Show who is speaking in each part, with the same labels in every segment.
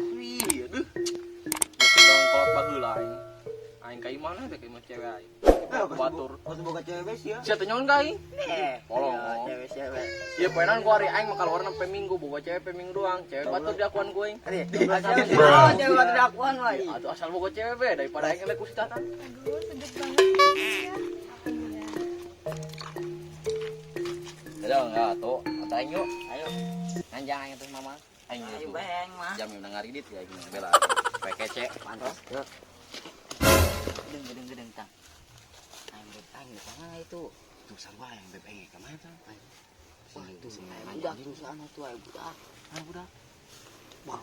Speaker 1: Rapi, aduh. Geus kolot baheula aing. Aing ka imah teh ka imah cewek aing. Batur.
Speaker 2: Oh, boga cewek sih ya.
Speaker 1: Sia teh nyaon ka aing?
Speaker 2: Nih,
Speaker 1: Tolong.
Speaker 2: cewek-cewek.
Speaker 1: Iya, poenan ku hari aing mah kaluarna sampai minggu boga cewek pe minggu doang. Cewek batur diakuan ku aing.
Speaker 2: Oh, cewek batur diakuan wah.
Speaker 1: Atuh asal boga cewek be daripada aing elek ku si Tatan.
Speaker 3: Aduh, sejuk banget ya.
Speaker 1: Ada enggak tuh? Atau aing yuk.
Speaker 2: Ayo.
Speaker 1: Nganjang aing tuh mama. Aing
Speaker 2: Ayo
Speaker 1: tuh.
Speaker 2: beng mah.
Speaker 1: Jam yang ngaridit ya gini bela. PKC.
Speaker 2: Pantas. Gedeng gedeng gedeng tang. Aing beb aing di sana itu.
Speaker 1: Tuh sarua yang beb aing ka mana tah?
Speaker 2: Wah, tuh budak tuh sana tuh ayo budak.
Speaker 1: Mana budak? Wah,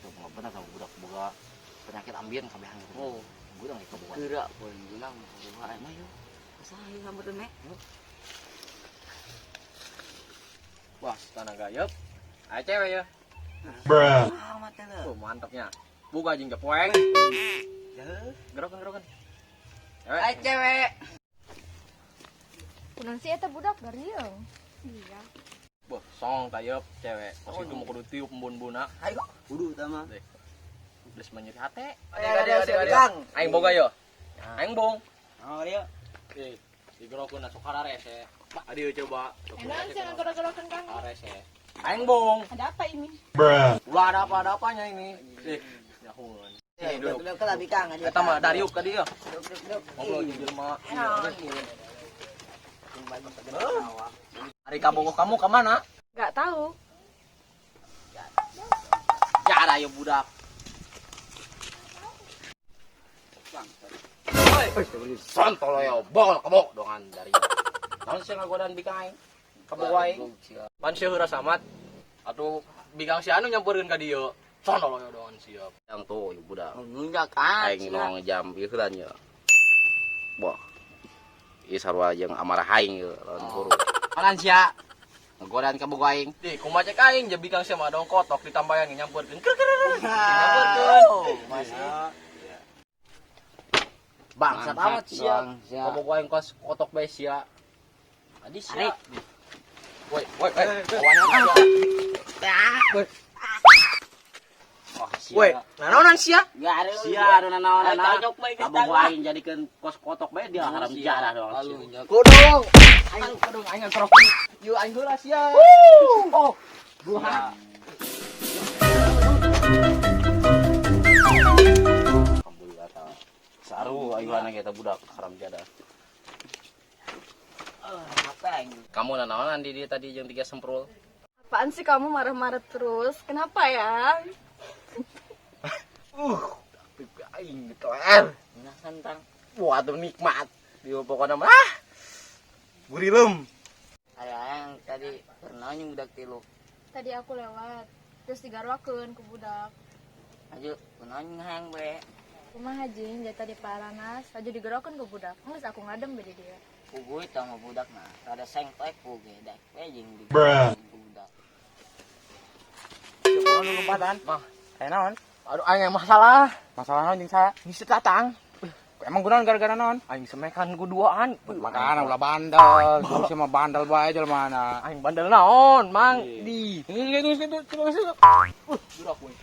Speaker 1: tuh nggak benar sama budak boga penyakit ambien kabeh aing. Oh, budak ge kaboga.
Speaker 2: Gerak poin bilang boga aing mah yuk. Asa ayo sampeurkeun me.
Speaker 1: Wah, tanah gayep. Ayo cewek ya.
Speaker 4: Bruh.
Speaker 2: Ah, mate leuh.
Speaker 1: Tuh mantapnya. Buka jeung jepoeng. Gerokan gerokan. Cewek.
Speaker 2: Ayo cewek.
Speaker 3: Kunaon sih eta budak gariung. Iya.
Speaker 1: Wah, song tayep cewek. Kos itu mau kudu tiup embun-embunna.
Speaker 2: Ayo. Kudu tah mah.
Speaker 1: Geus menyeri hate.
Speaker 2: Ayo, ayo, ayo,
Speaker 1: Aing boga yo. Aing bong.
Speaker 2: Oh, dia.
Speaker 1: Eh, digerokeun sok hararese. Aduh coba.
Speaker 3: Enak sih ngegorok-gorokan kamu.
Speaker 1: Hararese. Aing bong.
Speaker 3: Ada apa ini?
Speaker 4: Bruh.
Speaker 1: Ulah ada apa ada apanya ini. Eh, nyahueun. Eh, duduk.
Speaker 2: Duduk ke lah bikang aja.
Speaker 1: Eta mah dariuk ka dieu.
Speaker 2: Duduk duduk duduk.
Speaker 1: Ngobrol jeung jelema.
Speaker 2: Iya.
Speaker 1: Hari kabogoh kamu ke mana?
Speaker 3: Gak tahu.
Speaker 1: Cara ya budak. Woi, sontoloyo bol kebok dongan dari. Naon sih ngagodaan bikang aing? Kabogoh aing. Pan sia heura samat. Atuh bikang si anu nyamperkeun ka dieu. Sontoloyo dongan siap. Yang tuh ieu budak.
Speaker 2: Nunjak ah.
Speaker 1: Aing nong jam ieu heula nya. Wah. Ieu sarua jeung amarah aing ieu lawan guru. Kanan sia. Ngagodaan kabogoh aing. Di kumaha cek aing je bikang sia mah dong kotok ditambayan nyamperkeun. Ker ker ker. Nyamperkeun.
Speaker 2: Masih.
Speaker 1: Bangsat amat sia.
Speaker 2: Sia.
Speaker 1: Kabogoh aing kos kotok bae sia. Adi sia.
Speaker 2: Tarik.
Speaker 1: Woi, woi, woi. Woi. Wah, sia. Woi, nanaonan sia? Sia anu nanaonan.
Speaker 2: Cocok bae geus
Speaker 1: Kabogoh aing jadikeun kos kotok bae dia haram jadah doang sia.
Speaker 2: Kudung. Aing kudung aing ngerok. Yuk aing heula sia. Oh. Buah.
Speaker 1: Alhamdulillah ta. Saru ayuhan kita budak haram jadah.
Speaker 2: Apa aing?
Speaker 1: Kamu nanaonan di dia tadi jeung tiga semprul.
Speaker 3: Apaan sih kamu marah-marah terus? Kenapa ya?
Speaker 1: Pipi aing diteler.
Speaker 2: Nah, tang.
Speaker 1: Wah, tuh nikmat. Di pokoknya mah ah. Gurilem.
Speaker 2: Ada yang tadi pernah nyung budak tilu.
Speaker 3: Tadi aku lewat, terus digarwakeun ku budak.
Speaker 2: Ayo, pernah nyung hayang bae.
Speaker 3: Kumaha jing, jadi tadi paranas, aja digerokeun ku budak. Geus aku ngadem be di dia.
Speaker 2: Puguh itu sama budak nah. Rada sengklek puguh dek we jeung di
Speaker 4: Bruh.
Speaker 2: ku budak.
Speaker 5: Kunaon lompatan?
Speaker 1: Mah.
Speaker 5: Aya naon?
Speaker 1: Aduh aing yang masalah.
Speaker 5: Masalah naon jeung saya?
Speaker 1: Ini si Tatang.
Speaker 5: Emang kunaon gara-gara naon?
Speaker 1: Aing semekan ku duaan.
Speaker 5: Makana ulah bandel, terus mah bandel bae jelema na.
Speaker 1: Aing bandel naon, Mang? Di.
Speaker 5: Ini itu itu coba itu.
Speaker 1: Budak we.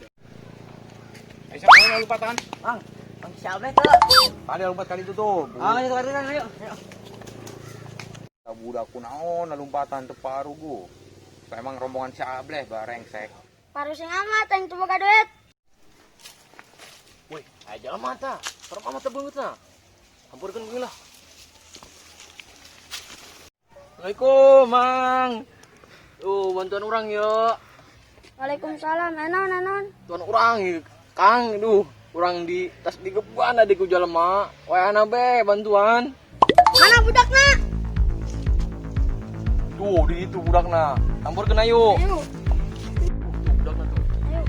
Speaker 5: Ayo siapa naon lompatan?
Speaker 2: Bang, bang siapa tuh?
Speaker 5: Tadi lompat kali itu tuh.
Speaker 2: Ah, itu kali ayo. Ayo.
Speaker 5: Budak kunaon lompatan teu parugu. Emang rombongan si Ableh barengsek.
Speaker 6: Paru sing amat yang coba boga duit.
Speaker 1: Woi, aya jelema tah. Serem amat teh beungeutna. Hampurkeun kuing lah. Assalamualaikum, Mang. Bantuan orang ya.
Speaker 6: Waalaikumsalam. Enon enon.
Speaker 1: Tuan orang ieu, Kang, duh, urang di tas digebukan adi ku jelema. Wayana be bantuan.
Speaker 6: Mana budakna?
Speaker 1: Tuh, di itu budakna. Hampurkeun ayo.
Speaker 6: Ayo.
Speaker 1: Tuh budakna tuh.
Speaker 6: Ayo.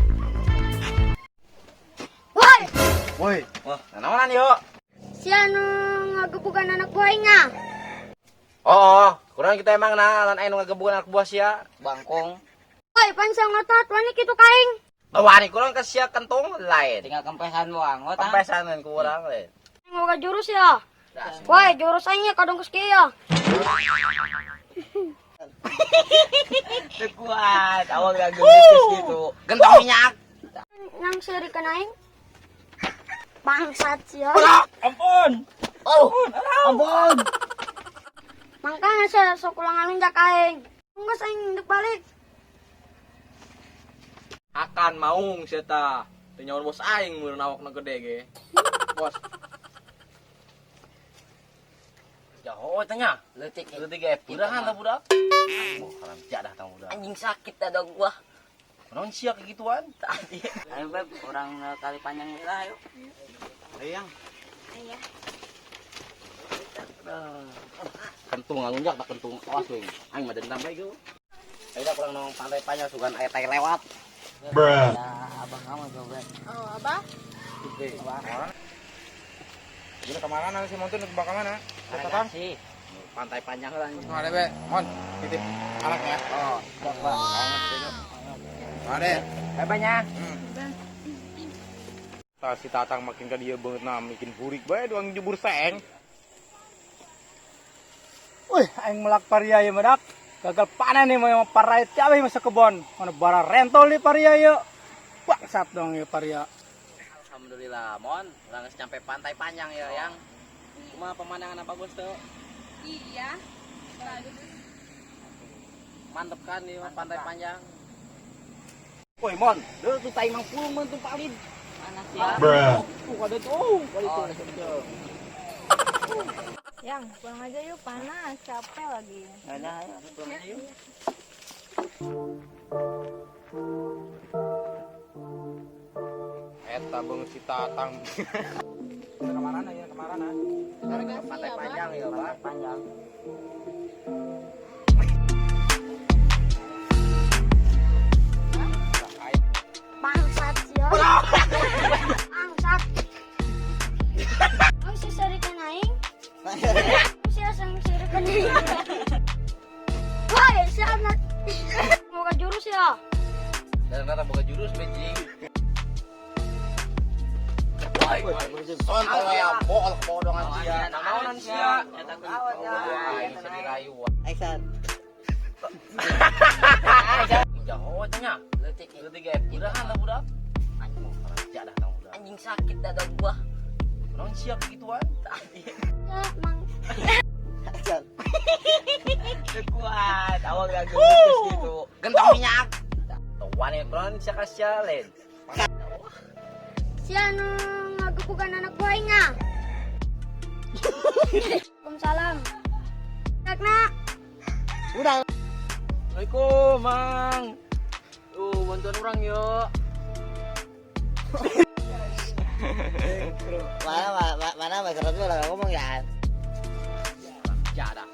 Speaker 6: Woi,
Speaker 1: Woi, wah, nanaonan yuk.
Speaker 6: si anu ngagebugan anak buah aing ah.
Speaker 1: Oh, kurang kita emang nah, lan aing nu ngagebugan anak buah sia.
Speaker 2: Bangkong.
Speaker 6: Woi, pan ngotot wani kitu ka aing.
Speaker 1: Wani kurang ke sia kentung lain.
Speaker 2: Tinggal kempesan doang, oh, tang.
Speaker 1: Kempesan kan kurang lain.
Speaker 6: Aing boga jurus ya. Woi, jurus aing nya kadang geus kieu ya.
Speaker 2: Teu kuat, awal gak geus gitu.
Speaker 1: Gentong minyak.
Speaker 6: Yang seurikeun aing. Bangsat sia.
Speaker 2: Ampun. Oh, ampun.
Speaker 6: Mangkana sia sok ulang ngalunjak aing. Geus aing ndek balik.
Speaker 1: Akan maung sia tah. Teu nyaur bos aing mun awakna gede ge. Bos. Jaho tanya.
Speaker 2: Leutik.
Speaker 1: Leutik ge purahan tah budak. Oh, haram jadah tah budak.
Speaker 2: Anjing sakit dah dog gua.
Speaker 1: Naon sia kegituan?
Speaker 2: Tadi.
Speaker 4: Ayo Beb, orang kali panjang lah ayo.
Speaker 1: Ayo yang
Speaker 3: Iya.
Speaker 1: kentung ngalunjak tak kentung awas we. Aing mah dendam bae geu. Ayo dah kurang nong pantai panjang sugan aya tai lewat.
Speaker 4: Ya, abang kamu coba.
Speaker 3: Oh, Abah.
Speaker 5: Gila kemana si Montun ke bakal mana? Tatang.
Speaker 4: Sih.
Speaker 1: Pantai panjang lah.
Speaker 5: Ada be, Mon, titip anaknya.
Speaker 4: Oh, siap, Pak.
Speaker 5: Ada.
Speaker 4: Ayo banyak.
Speaker 5: Tah si Tatang makin ka dia banget nah, bikin burik bae doang jebur seng.
Speaker 7: Wih, aing melak paria ieu medak. Gagal panen nih mau parait cabe masuk kebon. Mana bara rentol nih paria ieu. Bangsat dong ieu paria.
Speaker 1: Alhamdulillah, Mon, urang geus nyampe pantai panjang ya, Yang. Kumaha pemandangan bagus tuh?
Speaker 3: Iya. Bagus.
Speaker 1: Mantep kan nih pantai panjang. Woi, Mon, deu tuh tai mang pulung mun tuh palid.
Speaker 4: Mana sih? Ya?
Speaker 1: Tuh ada tuh, kali tuh.
Speaker 3: Yang, pulang aja yuk, panas, capek lagi.
Speaker 4: Ada, ayo.
Speaker 1: Pulang aja yuk.
Speaker 5: Eta banget si Tatang. Kemana ya, kemana?
Speaker 1: Pantai panjang ya, Pak.
Speaker 4: Panjang.
Speaker 6: Bangsat sia. Bangsat. Ang seurikeun aing. Sia sang seurikeun aing. Woi, sia anak. Boga jurus ya.
Speaker 1: Dan rata boga jurus bejing. Woi, sontol ya, bol bodongan sia. Naonan sia.
Speaker 4: Eta kudu.
Speaker 1: Wah, bisa dirayu.
Speaker 4: Aisan.
Speaker 1: Jaho tanya.
Speaker 4: Leutik.
Speaker 1: Leutik ge purahan lah budak. Anjing haram jadah tah budak.
Speaker 4: Anjing sakit dah dog gua.
Speaker 1: Naon sia kegituan?
Speaker 6: Ya, mang.
Speaker 4: Aisan. Kuat, awal gak gemes gitu.
Speaker 1: Gentong minyak. Tuan yang kurang sia kasih lain.
Speaker 6: Sia nu ngagebugan anak buah aing ah. Waalaikumsalam. Nakna.
Speaker 1: Assalamualaikum, Mang. Tuh, bantuan orang yuk.
Speaker 4: Mana mana mana mana lah ngomong ya.
Speaker 1: Jadah.